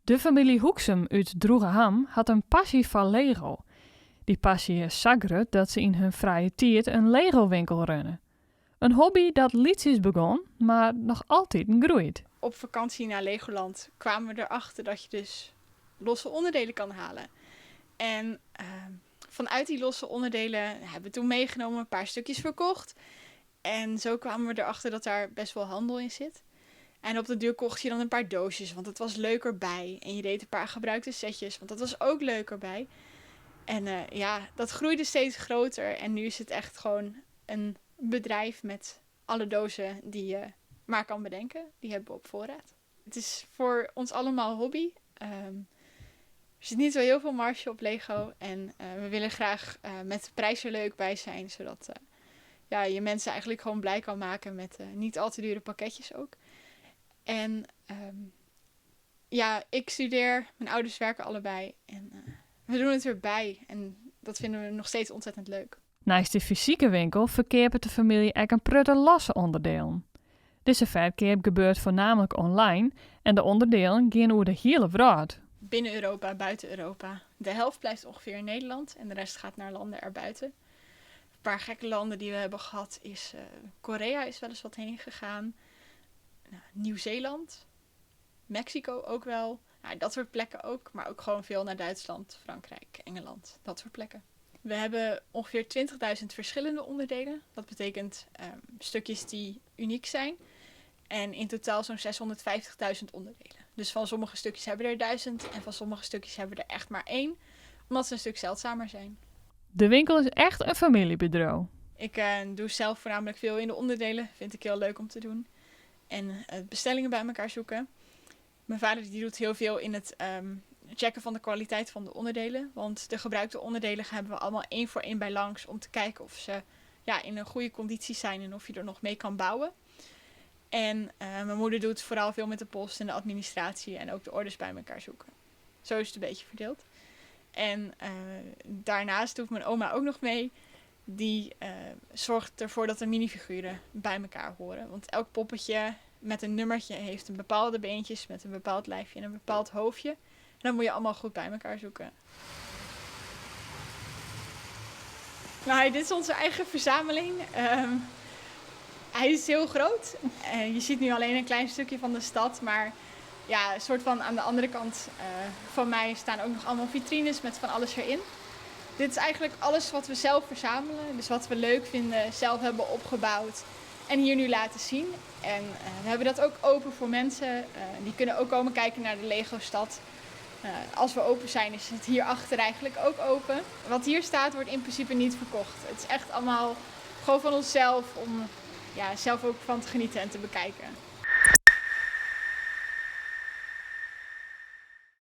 De famylje Hoeksum út Droegeham hat in passy foar Lego. Dy passy is sa grut dat se yn hun frije tiid in Lego-winkel runne. In hobby dat lyts is begûn, mar noch altiten groeit. Op vakantie naar Legoland kwamen we erachter dat je dus losse onderdelen kan halen. En vanuit die losse onderdelen hebben we toen meegenomen, een paar stukjes verkocht. En zo kwamen we erachter dat daar best wel handel in zit. En op de duur kocht je dan een paar doosjes, want het was leuker bij. En je deed een paar gebruikte setjes, want dat was ook leuker bij. En ja, dat groeide steeds groter. En nu is het echt gewoon een bedrijf met alle dozen die je maar kan bedenken. Die hebben we op voorraad. Het is voor ons allemaal hobby. Er zit niet zo heel veel marge op Lego. En we willen graag met de prijs er leuk bij zijn. Zodat je mensen eigenlijk gewoon blij kan maken met niet al te dure pakketjes ook. En ik studeer, mijn ouders werken allebei. En we doen het erbij. En dat vinden we nog steeds ontzettend leuk. Neist de fysieke winkel ferkeapet de famylje ek in protte losse ûnderdielen. Dizze ferkeap gebeurt foarnaamlik online en de ûnderdielen geane oer de hiele wrâld. Binnen Europa, buiten Europa. De helft blijft ongeveer in Nederland en de rest gaat naar landen erbuiten. Een paar gekke landen die we hebben gehad is Korea is wel eens wat heen gegaan. Nieuw-Zeeland, Mexico ook wel. Dat soort plekken ook, maar ook gewoon veel naar Duitsland, Frankrijk, Engeland, dat soort plekken. We hebben ongeveer 20.000 verschillende onderdelen. Dat betekent stukjes die uniek zijn. En in totaal zo'n 650.000 onderdelen. Dus van sommige stukjes hebben we er 1000 en van sommige stukjes hebben we er echt maar 1. Omdat ze een stuk zeldzamer zijn. De winkel is echt in famyljebedriuw. Ik doe zelf voornamelijk veel in de onderdelen. Vind ik heel leuk om te doen. En bestellingen bij elkaar zoeken. Mijn vader die doet heel veel in het checken van de kwaliteit van de onderdelen. Want de gebruikte onderdelen hebben we allemaal 1 voor 1 bij langs. Om te kijken of ze in een goede conditie zijn en of je er nog mee kan bouwen. En mijn moeder doet vooral veel met de post en de administratie en ook de orders bij elkaar zoeken. Zo is het een beetje verdeeld. En daarnaast doet mijn oma ook nog mee. Die zorgt ervoor dat de minifiguren bij elkaar horen. Want elk poppetje met een nummertje heeft een bepaalde beentjes, met een bepaald lijfje en een bepaald hoofdje. En dat moet je allemaal goed bij elkaar zoeken. Dit is onze eigen verzameling. Hij is heel groot. Je ziet nu alleen een klein stukje van de stad. Maar een soort van aan de andere kant van mij staan ook nog allemaal vitrines met van alles erin. Dit is eigenlijk alles wat we zelf verzamelen. Dus wat we leuk vinden, zelf hebben opgebouwd en hier nu laten zien. En we hebben dat ook open voor mensen. Die kunnen ook komen kijken naar de Lego-stad. Als we open zijn is het hierachter eigenlijk ook open. Wat hier staat wordt in principe niet verkocht. Het is echt allemaal gewoon van onszelf om zelf ook van te genieten en te bekijken.